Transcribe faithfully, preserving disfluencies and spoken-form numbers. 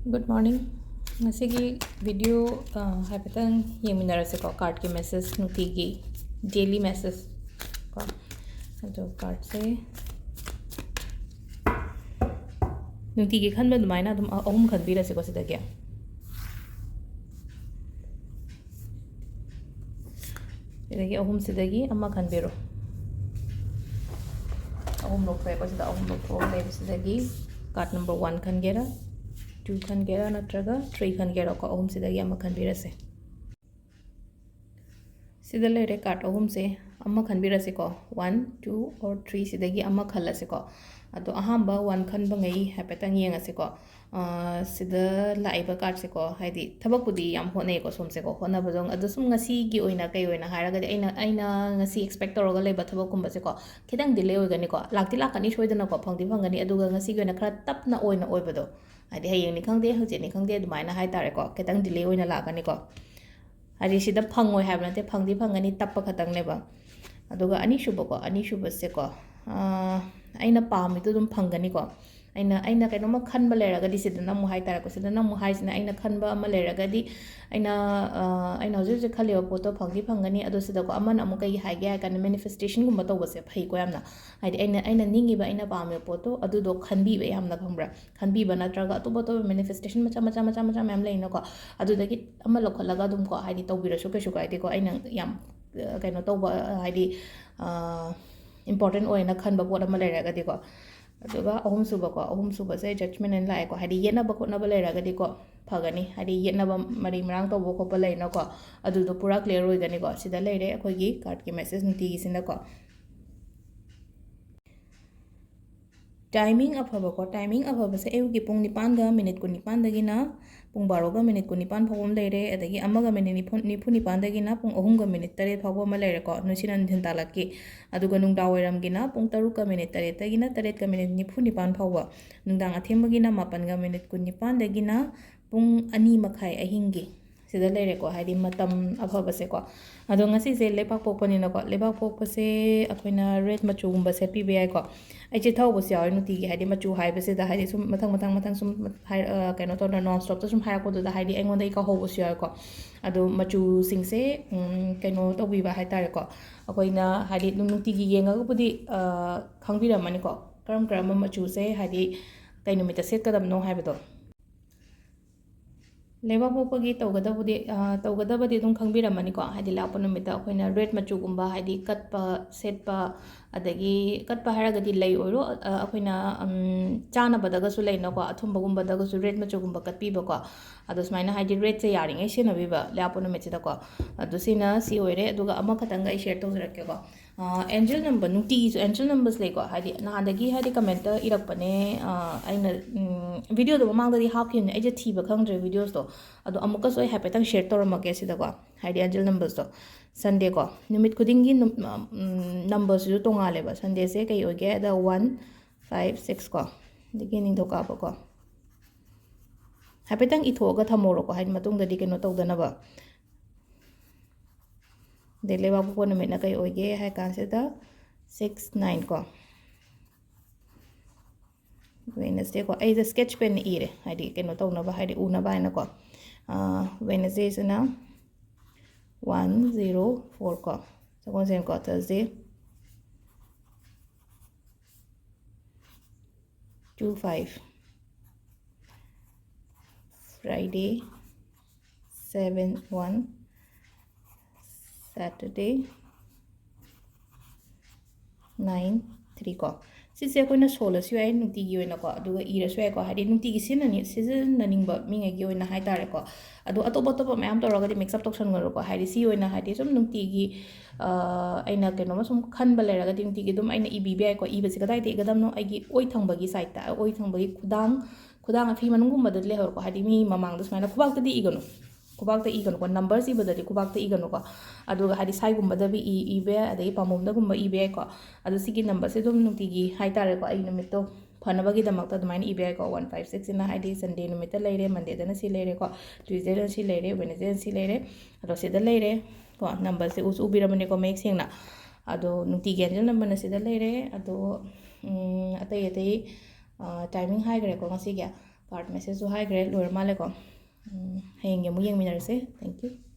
Good morning. ꯉꯁꯤꯒꯤ video, ꯑ, ꯍꯥꯏꯐꯦꯠꯇꯪ ꯌꯦꯡꯃꯤꯟꯅꯔꯁꯤꯀꯣ, cardꯀꯤ message, ꯅꯨꯡꯇꯤꯒꯤ daily message ꯀꯣ꯫ ꯑꯗꯣ cardꯁꯦ ꯅꯨꯡꯇꯤꯒꯤ ꯈꯟꯕ ꯑꯗꯨꯃꯥꯏꯅ ꯑꯗꯨꯝ ꯑ-, ꯑꯍꯨꯝ ꯈꯟꯕꯤꯔꯁꯤꯀꯣ ꯁꯤꯗꯒꯤ꯫ ꯁꯤꯗꯒꯤ ꯑꯍꯨꯝꯁꯤꯗꯒꯤ ꯑꯃ ꯈꯟꯕꯤꯔꯣ꯫ ꯑꯍꯨꯝ ꯂꯧꯊꯣꯛꯑꯦꯀꯣ, ꯁꯤꯗ ꯑꯍꯨꯝ ꯂꯧꯊꯣꯛꯑꯒ ꯂꯩꯕꯁꯤꯗꯒꯤ card number one ꯈꯟꯒꯦꯔꯥ, two ꯈꯟꯒꯦꯔꯥ, ꯅꯠꯇ꯭ꯔꯒ three ꯈꯟꯒꯦꯔꯥꯀꯣ, ꯑꯍꯨꯝꯁꯤꯗꯒꯤ ꯑꯃ ꯈꯟꯕꯤꯔꯁꯦ꯫ ꯁꯤꯗ ꯂꯩꯔꯦ card ꯑꯍꯨꯝꯁꯦ, ꯑꯃ ꯈꯟꯕꯤꯔꯁꯤꯀꯣ, one, two or three ꯁꯤꯗꯒꯤ ꯑꯃ ꯈꯜꯂꯁꯤꯀꯣ꯫ ꯑꯗꯣ ꯑꯍꯥꯟꯕ one ꯈꯟꯕꯉꯩ ꯍꯥꯏꯐꯦꯠꯇꯪ ꯌꯦꯡꯉꯁꯤꯀꯣ꯫ ꯑ, ꯁꯤꯗ ꯂꯥꯛꯏꯕ cardꯁꯦꯀꯣ, ꯍꯥꯏꯗꯤ ꯊꯕꯛꯄꯨꯗꯤ ꯌꯥꯝ ꯍꯣꯠꯅꯩꯀꯣ ꯁꯣꯝꯁꯦꯀꯣ, ꯍꯣꯠꯅꯕꯗꯣ ꯑꯗꯣ ꯁꯨꯝ ꯉꯁꯤꯒꯤ ꯑꯣꯏꯅ ꯀꯩ ꯑꯣꯏꯅ ꯍꯥꯏꯔꯒꯗꯤ ꯑꯩꯅ, ꯑꯩꯅ ꯉꯁꯤ expect ꯇꯧꯔꯒ ꯂꯩꯕ ꯊꯕꯛꯀꯨꯝꯕꯁꯦꯀꯣ, ꯈꯤꯇꯪ delay ꯑꯣꯏꯒꯅꯤꯀꯣ, ꯂꯥꯛꯇꯤ ꯂꯥꯛꯀꯅꯤ ꯁꯣꯏꯗꯅꯀꯣ, ꯐꯪꯗꯤ ꯐꯪꯒꯅꯤ, ꯑꯗꯨꯒ ꯉꯁꯤꯒꯤ ꯑꯣꯏꯅ ꯈꯔ ꯇꯞꯅ ꯑꯣꯏꯅ ꯑꯣꯏꯕꯗꯣ, ꯍꯥꯏꯗꯤ ꯍꯌꯦꯡꯅꯤ ꯈꯪꯗꯦ, ꯍꯪꯆꯤꯠꯅꯤ ꯈꯪꯗꯦ, ꯑꯗꯨꯃꯥꯏꯅ ꯍꯥꯏꯇꯥꯔꯦꯀꯣ, ꯈꯤꯇꯪ delay ꯑꯣꯏꯅ ꯂꯥꯛꯀꯅꯤꯀꯣ꯫ ꯍꯥꯏꯗꯤ ꯁꯤꯗ ꯐꯪꯉꯣꯏ ꯍꯥꯏꯕ ꯅꯠꯇꯦ, ꯐꯪꯗꯤ ꯐꯪꯒꯅꯤ, ꯇꯞꯄ ꯈꯛꯇꯪꯅꯦꯕ꯫ ꯑꯗꯨꯒ ꯑꯅꯤꯁꯨꯕꯀꯣ, ꯑꯅꯤꯁꯨꯕꯁꯦꯀꯣ, ꯑꯥ, ꯑꯩꯅ ꯄꯥꯝꯃꯤꯗꯣ ꯑꯗꯨꯝ ꯐꯪꯒꯅꯤꯀꯣ꯫ ꯑꯩꯅ, ꯑꯩꯅ ꯀꯩꯅꯣꯝꯃ ꯈꯟꯕ ꯂꯩꯔꯒꯗꯤ ꯁꯤꯗꯅ ꯑꯃꯨꯛ ꯍꯥꯏꯇꯥꯔꯦꯀꯣ, ꯁꯤꯗꯅ ꯑꯃꯨꯛ ꯍꯥꯏꯁꯤꯅ ꯑꯩꯅ ꯈꯟꯕ ꯑꯃ ꯂꯩꯔꯒꯗꯤ, ꯑꯩꯅ, ꯑꯥ, ꯑꯩꯅ ꯍꯧꯖꯤꯛ ꯍꯧꯖꯤꯛ ꯈꯜꯂꯤꯕ ꯄꯣꯠꯇꯣ ꯐꯪꯗꯤ ꯐꯪꯒꯅꯤ꯫ ꯑꯗꯣ ꯁꯤꯗꯀꯣ ꯑꯃꯅ ꯑꯃꯨꯛ ꯀꯩ ꯍꯥꯏꯒꯦ ꯍꯥꯏ ꯀꯥꯟꯗ manifestationꯒꯨꯝꯕ ꯇꯧꯕꯁꯦ ꯐꯩꯀꯣ ꯌꯥꯝꯅ꯫ ꯍꯥꯏꯗꯤ ꯑꯩꯅ, ꯑꯩꯅ ꯅꯤꯡꯉꯤꯕ, ꯑꯩꯅ ꯄꯥꯝꯃꯤꯕ ꯄꯣꯠꯇꯣ ꯑꯗꯨꯗꯣ ꯈꯟꯕꯤꯕ ꯌꯥꯝꯅ, ꯈꯪꯕ꯭ꯔꯥ? ꯈꯟꯕꯤꯕ ꯅꯠꯇ꯭ꯔꯒ ꯑꯇꯣꯞ ꯑꯇꯣꯞꯄ manifestation ꯃꯆꯥ ꯃꯆꯥ ꯃꯆꯥ ꯃꯆꯥ ꯃꯌꯥꯝ ꯂꯩꯅꯀꯣ, ꯑꯗꯨꯗꯒꯤ ꯑꯃ ꯂꯧꯈꯠꯂꯒ ꯑꯗꯨꯝ ꯀꯣ, ꯍꯥꯏꯗꯤ ꯇꯧꯕꯤꯔꯁꯨ ꯀꯩꯁꯨ ꯀꯥꯏꯗꯦꯀꯣ꯫ ꯑꯩꯅ ꯌꯥꯝ, ꯑ, ꯀꯩꯅꯣ ꯇꯧꯕ, ꯑ, ꯍꯥꯏꯗꯤ, ꯑ, important ꯑꯣꯏꯅ ꯈꯟꯕ ꯄꯣꯠ ꯑꯃ ꯂꯩꯔꯒꯗꯤꯀꯣ꯫ ꯑꯗꯨꯒ ꯑꯍꯨꯝꯁꯨꯕꯀꯣ, ꯑꯍꯨꯝꯁꯨꯕꯁꯦ judgment ꯑꯅ ꯂꯥꯛꯑꯦꯀꯣ, ꯍꯥꯏꯗꯤ ꯌꯦꯠꯅꯕ ꯈꯣꯠꯅꯕ ꯂꯩꯔꯒꯗꯤꯀꯣ ꯐꯒꯅꯤ, ꯍꯥꯏꯗꯤ ꯌꯦꯠꯅꯕ ꯃꯔꯤ ꯃꯔꯥꯡ ꯇꯧꯕ ꯈꯣꯠꯄ ꯂꯩꯅꯀꯣ, ꯑꯗꯨꯗꯣ ꯄꯨꯔꯥ clear ꯑꯣꯏꯒꯅꯤꯀꯣ꯫ ꯁꯤꯗ ꯂꯩꯔꯦ ꯑꯩꯈꯣꯏꯒꯤ cardꯀꯤ message ꯅꯨꯡꯇꯤꯒꯤꯁꯤꯅꯀꯣ꯫ Timing ꯑꯐꯕꯀꯣ, timing ꯑꯐꯕꯁꯦ ꯑꯌꯨꯛꯀꯤ ꯄꯨꯡ ꯅꯤꯄꯥꯟꯒ minute ꯀꯨꯟꯅꯤꯄꯥꯟꯗꯒꯤꯅ ꯄꯨꯡ ꯕꯥꯔꯣꯒ minute ꯀꯨꯟꯅꯤꯄꯥꯟ ꯐꯥꯎꯕ ꯑꯃ ꯂꯩꯔꯦ, ꯑꯗꯒꯤ ꯑꯃꯒ minute ꯅꯤꯐꯨ, ꯅꯤꯐꯨ ꯅꯤꯄꯥꯟꯗꯒꯤꯅ ꯄꯨꯡ ꯑꯍꯨꯝꯒ minute ꯇꯔꯦꯠ ꯐꯥꯎꯕ ꯑꯃ ꯂꯩꯔꯦꯀꯣ, ꯅꯨꯡꯁꯤꯠ ꯅꯨꯡꯊꯤꯟ ꯇꯥꯂꯛꯀꯤ꯫ ꯑꯗꯨꯒ ꯅꯨꯡꯗꯥꯡ ꯋꯥꯏꯔꯝꯒꯤꯅ ꯄꯨꯡ ꯇꯔꯨꯛꯀ minute ꯇꯔꯦꯠꯇꯒꯤꯅ ꯇꯔꯦꯠꯀ minute ꯅꯤꯐꯨ ꯅꯤꯄꯥꯟ ꯐꯥꯎꯕ, ꯅꯨꯡꯗꯥꯡ ꯑꯊꯦꯡꯕꯒꯤꯅ ꯃꯥꯄꯟꯒ minute ꯀꯨꯟꯅꯤꯄꯥꯟꯗꯒꯤꯅ ꯄꯨꯡ ꯑꯅꯤ ꯃꯈꯥꯏ ꯑꯍꯤꯡꯒꯤ꯫ ꯁꯤꯗ ꯂꯩꯔꯦꯀꯣ, ꯍꯥꯏꯗꯤ ꯃꯇꯝ ꯑꯐꯕꯁꯦꯀꯣ꯫ ꯑꯗꯣ ꯉꯁꯤꯁꯦ ꯂꯩꯕꯥꯛ ꯄꯣꯛꯄꯅꯤꯅꯀꯣ, ꯂꯩꯕꯥꯛ ꯄꯣꯛꯄꯁꯦ ꯑꯩꯈꯣꯏꯅ ꯔꯦꯗ ꯃꯆꯨꯒꯨꯝꯕ ꯁꯦꯠꯄꯤꯕ ꯌꯥꯏꯀꯣ꯫ ꯑꯩ ꯆꯤꯠꯊꯍꯧꯕꯁꯨ ꯌꯥꯎꯋꯦ ꯅꯨꯡꯇꯤꯒꯤ, ꯍꯥꯏꯗꯤ ꯃꯆꯨ ꯍꯥꯏꯕꯁꯤꯗ ꯍꯥꯏꯗꯤ ꯁꯨꯝ ꯃꯊꯪ ꯃꯊꯪ ꯃꯊꯪ ꯁꯨꯝ ꯍꯥꯏ-, ꯑ, ꯀꯩꯅꯣ ꯇꯧꯗꯅ ꯅꯣꯟ ꯁ꯭ꯇꯣꯞꯇ ꯁꯨꯝ ꯍꯥꯏꯔꯛꯄꯗꯨꯗ ꯍꯥꯏꯗꯤ ꯑꯩꯉꯣꯟꯗ ꯑꯩ ꯀꯥꯎꯍꯧꯕꯁꯨ ꯌꯥꯎꯋꯦꯀꯣ꯫ ꯑꯗꯣ ꯃꯆꯨꯁꯤꯡꯁꯦ, ꯎꯝ, ꯀꯩꯅꯣ ꯇꯧꯕꯤꯕ ꯍꯥꯏꯇꯥꯔꯦꯀꯣ, ꯑꯩꯈꯣꯏꯅ ꯍꯥꯏꯗꯤ ꯑꯗꯨꯝ ꯅꯨꯡꯇꯤꯒꯤ ꯌꯦꯡꯉꯒꯕꯨꯗꯤ, ꯑ, ꯈꯪꯕꯤꯔꯝꯃꯅꯤꯀꯣ, ꯀꯔꯝ ꯀꯔꯝꯕ ꯃꯆꯨꯁꯦ ꯍꯥꯏꯗꯤ ꯀꯩ ꯅꯨꯃꯤꯠꯇ ꯁꯦꯠꯀꯗꯕꯅꯣ ꯍꯥꯏꯕꯗꯣ꯫ ꯂꯩꯕꯥꯛ ꯄꯣꯛꯄꯒꯤ ꯇꯧꯒꯗꯕꯨꯗꯤ, ꯑ, ꯇꯧꯒꯗꯕꯗꯤ ꯑꯗꯨꯝ ꯈꯪꯕꯤꯔꯝꯃꯅꯤꯀꯣ꯫ ꯍꯥꯏꯗꯤ ꯂꯩꯕꯥꯛ ꯄꯣꯛꯄ ꯅꯨꯃꯤꯠꯇ ꯑꯩꯈꯣꯏꯅ ꯔꯦꯗ ꯃꯆꯨꯒꯨꯝꯕ, ꯍꯥꯏꯗꯤ ꯀꯠꯄ, ꯁꯦꯠꯄ, ꯑꯗꯒꯤ ꯀꯠꯄ ꯍꯥꯏꯔꯒꯗꯤ ꯂꯩ ꯑꯣꯏꯔꯣ, ꯑ, ꯑꯩꯈꯣꯏꯅ, ꯎꯝ, ꯆꯥꯅꯕꯗꯒꯁꯨ ꯂꯩꯅꯀꯣ, ꯑꯊꯨꯝꯕꯒꯨꯝꯕꯗꯒꯁꯨ ꯔꯦꯗ ꯃꯆꯨꯒꯨꯝꯕ ꯀꯠꯄꯤꯕꯀꯣ꯫ ꯑꯗꯣ ꯁꯨꯃꯥꯏꯅ ꯍꯥꯏꯗꯤ ꯔꯦꯗꯁꯦ ꯌꯥꯔꯤꯉꯩ ꯁꯤꯖꯤꯟꯅꯕꯤꯕ ꯂꯩꯕꯥꯛ ꯄꯣꯛꯄ ꯅꯨꯃꯤꯠꯁꯤꯗꯀꯣ꯫ ꯑꯗꯣ ꯁꯤꯅ ꯁꯤ ꯑꯣꯏꯔꯦ꯫ ꯑꯗꯨꯒ ꯑꯃꯈꯛꯇꯪꯒ ꯑꯩ ꯁꯤꯌꯔ ꯇꯧꯖꯔꯛꯀꯦꯀꯣ꯫ ꯑ, ꯑꯦꯟꯖꯦꯜ ꯅꯝꯕꯔ, ꯅꯨꯡꯇꯤꯒꯤꯁꯨ ꯑꯦꯟꯖꯦꯜ ꯅꯝꯕꯔꯁ ꯂꯩꯀꯣ꯫ ꯍꯥꯏꯗꯤ ꯅꯍꯥꯟꯗꯒꯤ ꯍꯥꯏꯗꯤ ꯀꯃꯦꯟꯠꯇ ꯏꯔꯛꯄꯅꯦ, ꯑ, ꯑꯩꯅ, ꯎꯝ, ꯚꯤꯗꯤꯑꯣꯗꯣ ꯃꯃꯥꯡꯗꯗꯤ ꯍꯥꯞꯈꯤꯕꯅꯦ, ꯑꯩꯁꯦ ꯊꯤꯕ ꯈꯪꯗ꯭ꯔꯦ ꯚꯤꯗꯤꯑꯣꯁꯇꯣ꯫ ꯑꯗꯣ ꯑꯃꯨꯛꯀꯁꯨ ꯑꯩ ꯍꯥꯏꯐꯦꯠꯇꯪ ꯁꯤꯌꯔ ꯇꯧꯔꯝꯃꯒꯦ ꯁꯤꯗꯀꯣ, ꯍꯥꯏꯗꯤ ꯑꯦꯟꯖꯦꯜ ꯅꯝꯕꯔꯁꯇꯣ꯫ ꯁꯟꯗꯦꯀꯣ, ꯅꯨꯃꯤꯠ ꯈꯨꯗꯤꯡꯒꯤ ꯅꯝ-, ꯎꯝ, ꯅꯝꯕꯔꯁꯤꯁꯨ ꯇꯣꯡꯉꯥꯜꯂꯦꯕ꯫ ꯁꯟꯗꯦꯁꯦ ꯀꯩ ꯑꯣꯏꯒꯦ? The one, five, six ꯀꯣ, ꯑꯗꯒꯤ ꯅꯤꯡꯊꯧꯀꯥꯕꯀꯣ꯫ ꯍꯥꯏꯐꯦꯠꯇꯪ ꯏꯊꯣꯛꯑꯒ ꯊꯝꯍꯧꯔꯣꯀꯣ, ꯍꯥꯏꯗꯤ ꯃꯇꯨꯡꯗꯗꯤ ꯀꯩꯅꯣ ꯇꯧꯗꯅꯕ꯫ ꯑꯗꯩ ꯂꯩꯕꯥꯛ ꯄꯣꯛꯄ ꯅꯨꯃꯤꯠꯅ ꯀꯩ ꯑꯣꯏꯒꯦ ꯍꯥꯏ ꯀꯥꯟꯁꯤꯗ, six, nine ꯀꯣ꯫ ꯋꯦꯅꯁꯗꯦꯀꯣ, ꯑꯩꯁꯦ ꯁ꯭ꯀꯦꯠꯆ ꯄꯦꯟꯅ ꯏꯔꯦ, ꯍꯥꯏꯗꯤ ꯀꯩꯅꯣ ꯇꯧꯅꯕ, ꯍꯥꯏꯗꯤ ꯎꯅꯕ ꯍꯥꯏꯅꯀꯣ꯫ ꯑꯥ, ꯋꯦꯅꯁꯗꯦꯁꯤꯅ one zero four ꯀꯣ, ꯁꯒꯣꯜꯁꯦꯟꯀꯣ, Thursday two five, Friday seven one, Saturday nine three ꯀꯣ꯫ ꯁꯤꯁꯦ ꯑꯩꯈꯣꯏꯅ ꯁꯣꯜꯂꯁꯨ ꯌꯥꯏ ꯅꯨꯡꯇꯤꯒꯤ ꯑꯣꯏꯅꯀꯣ, ꯑꯗꯨꯒ ꯏꯔꯁꯨ ꯌꯥꯏꯀꯣ, ꯍꯥꯏꯗꯤ ꯅꯨꯡꯇꯤꯒꯤ ꯁꯤꯖꯤꯟꯅꯅꯤ-, ꯁꯤꯖꯤꯟꯅꯅꯤꯡꯕ ꯃꯤꯉꯩꯒꯤ ꯑꯣꯏꯅ ꯍꯥꯏ ꯇꯥꯔꯦꯀꯣ꯫ ꯑꯗꯣ ꯑꯇꯣꯞ ꯑꯇꯣꯞꯄ ꯃꯌꯥꯝ ꯇꯧꯔꯒꯗꯤ ꯃꯤꯛꯁ ꯑꯞ ꯇꯧꯁꯟꯒꯅꯨꯀꯣ, ꯍꯥꯏꯗꯤ ꯁꯤ ꯑꯣꯏꯅ ꯍꯥꯏꯗꯤ ꯁꯨꯝ ꯅꯨꯡꯇꯤꯒꯤ, ꯑ, ꯑꯩꯅ ꯀꯩꯅꯣꯝꯃ ꯁꯨꯝ ꯈꯟꯕ ꯂꯩꯔꯒꯗꯤ ꯅꯨꯡꯇꯤꯒꯤ ꯑꯗꯨꯝ ꯑꯩꯅ ꯏꯕꯤꯕ ꯌꯥꯏꯀꯣ꯫ ꯏꯕꯁꯤ ꯀꯗꯥꯏꯗ ꯏꯒꯗꯕꯅꯣ? ꯑꯩꯒꯤ ꯑꯣꯏ ꯊꯪꯕꯒꯤ ꯁꯥꯏꯠꯇ, ꯑꯣꯏ ꯊꯪꯕꯒꯤ ꯈꯨꯗꯥꯡ, ꯈꯨꯗꯥꯡ ꯐꯤ ꯃꯅꯨꯡꯒꯨꯝꯕꯗꯗꯤ ꯂꯩꯍꯧꯔꯣꯀꯣ, ꯍꯥꯏꯗꯤ ꯃꯤ ꯃꯃꯥꯡꯗ ꯁꯨꯃꯥꯏꯅ ꯈꯨꯕꯥꯛꯇꯗꯤ ꯏꯒꯅꯨ꯫ ꯈꯨꯕꯥꯛꯇ ꯏꯒꯅꯨꯀꯣ, ꯅꯝꯕꯔꯁ ꯏꯕꯗꯗꯤ ꯈꯨꯕꯥꯛꯇ ꯏꯒꯅꯨꯀꯣ꯫ ꯑꯗꯨꯒ ꯍꯥꯏꯗꯤ ꯁꯥꯏꯒꯨꯝꯕꯗ ꯏ-, ꯏꯕ ꯌꯥꯏ, ꯑꯗꯒꯤ ꯄꯥꯝꯕꯣꯝꯗꯒꯨꯝꯕ ꯏꯕ ꯌꯥꯏꯀꯣ꯫ ꯑꯗꯣ ꯁꯤꯒꯤ ꯅꯝꯕꯔꯁꯦ ꯑꯗꯨꯝ ꯅꯨꯡꯇꯤꯒꯤ ꯍꯥꯏ ꯇꯥꯔꯦꯀꯣ, ꯑꯩ ꯅꯨꯃꯤꯠꯇꯣ ꯐꯅꯕꯒꯤꯗꯃꯛꯇ ꯑꯗꯨꯃꯥꯏꯅ ꯏꯕ ꯌꯥꯏꯀꯣ꯫ ꯋꯥꯟ ꯐꯥꯏꯚ ꯁꯤꯛꯁꯁꯤꯅ ꯍꯥꯏꯗꯤ ꯁꯟꯗꯦ ꯅꯨꯃꯤꯠꯇ ꯂꯩꯔꯦ, ꯃꯟꯗꯦꯗꯅ ꯁꯤ ꯂꯩꯔꯦꯀꯣ, ꯇ꯭ꯌꯨꯁꯗꯦꯗꯅ ꯁꯤ ꯂꯩꯔꯦ, ꯋꯦꯅꯁꯗꯦꯗꯅ ꯁꯤ ꯂꯩꯔꯦ, ꯑꯗꯣ ꯁꯤꯗ ꯂꯩꯔꯦ ꯀꯣ꯫ ꯅꯝꯕꯔꯁꯦ ꯎꯁꯨ ꯎꯕꯤꯔꯕꯅꯤꯀꯣ ꯃꯌꯦꯛ ꯁꯦꯡꯅ꯫ ꯑꯗꯣ ꯅꯨꯡꯇꯤꯒꯤ ꯑꯦꯟꯖꯦꯜ ꯅꯝꯕꯔꯅ ꯁꯤꯗ ꯂꯩꯔꯦ꯫ ꯑꯗꯣ, ꯎꯝ, ꯑꯇꯩ ꯑꯇꯩ, ꯑ, ꯇꯥꯏꯃꯤꯡ ꯍꯥꯏꯈ꯭ꯔꯦꯀꯣ ꯉꯁꯤꯒꯤ꯫ ꯀꯥꯔꯠ ꯃꯦꯁꯦꯖꯁꯨ ꯍꯥꯏꯈ꯭ꯔꯦ, ꯂꯣꯏꯔ ꯃꯥꯜꯂꯦꯀꯣ꯫ ꯎꯝ, ꯍꯌꯦꯡꯒꯤ ꯑꯃꯨꯛ ꯌꯦꯡꯃꯤꯟꯅꯔꯁꯦ꯫ Thank you꯫